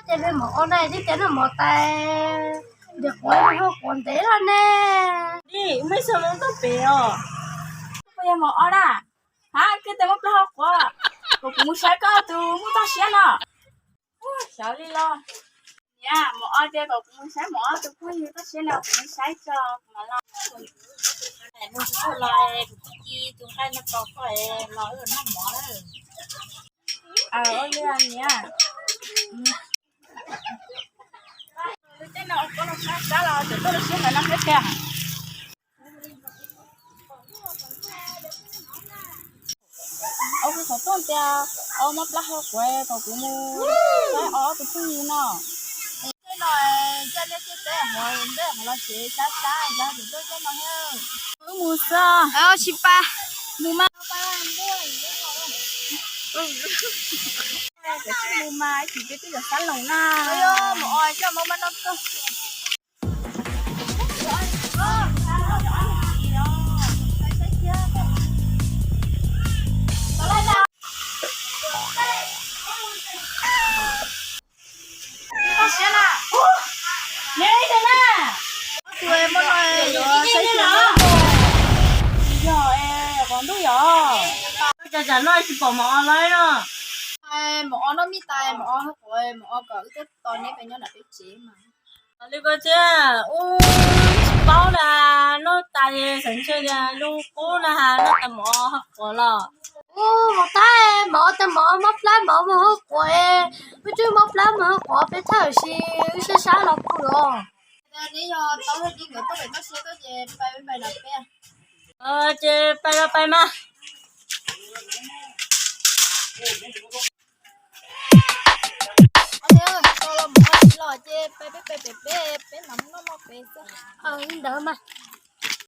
Ces peb Maum O na, twb tias noj mov tas, nws quav hau quav ntev los ne. Dij, muaj ib txhia hmoob tuaj pem os. Puas yog Maum O na? Ha, koj tias muaj plaub hau quav, kom kuv mus saib koj tus muaj toj siab no. Xyov li los. Niam, Maum O tias kom kuv mus saib Maum O tus phooj ywg toj siab no, kuv mus saib tso kuv mam los. Mus tsis tau los, kuv tus nqaij no tos koj los wb noj mov lawm. Ua li niam. Tej no koj los sab sab los tseem tuaj lub siab ntawd no thiab tiag. Au, kuv xav tuaj tias, au, muab plab hau quav kom kuv mus saib ob tus phooj ywg no. Tej no coj nej tej teb hauv ntej hauv los tsev sab sab, yog tseem tuaj tej no thiab. Wb mus xwb. Tsis pas, mus mas. Mus mas, tsis peb twb yuav sab loos na. Mus os, coj mus mas no. Yog, qhov ntuj yog, cas tsam no tsis pom Maum O lawm no. Maum O noj mij tas, Maum O hau quav, Maum O kom wb tuaj tos neb pem nyob nram peb tsev mas. Li ko thiab, ub, tsis paub na, noj tas xeev ntshe tias lub qub na has noj tas Maum O hau quav los. Ub, Maum Taib, Maum O tas Maum O mob plab Maum O mus hau quav, wb twb mob plab mus hau quav peb thawj sim wb sab sab los kuj los. Neb yog tau hais li nkawd tuaj pem toj siab tuaj ces pais pais nram peb. Ces pais los pais mas. Tos los Maum O tsis los ces pais peb pem pem peb, peb mam mus noj mov pem xwb. Li ntawd mas.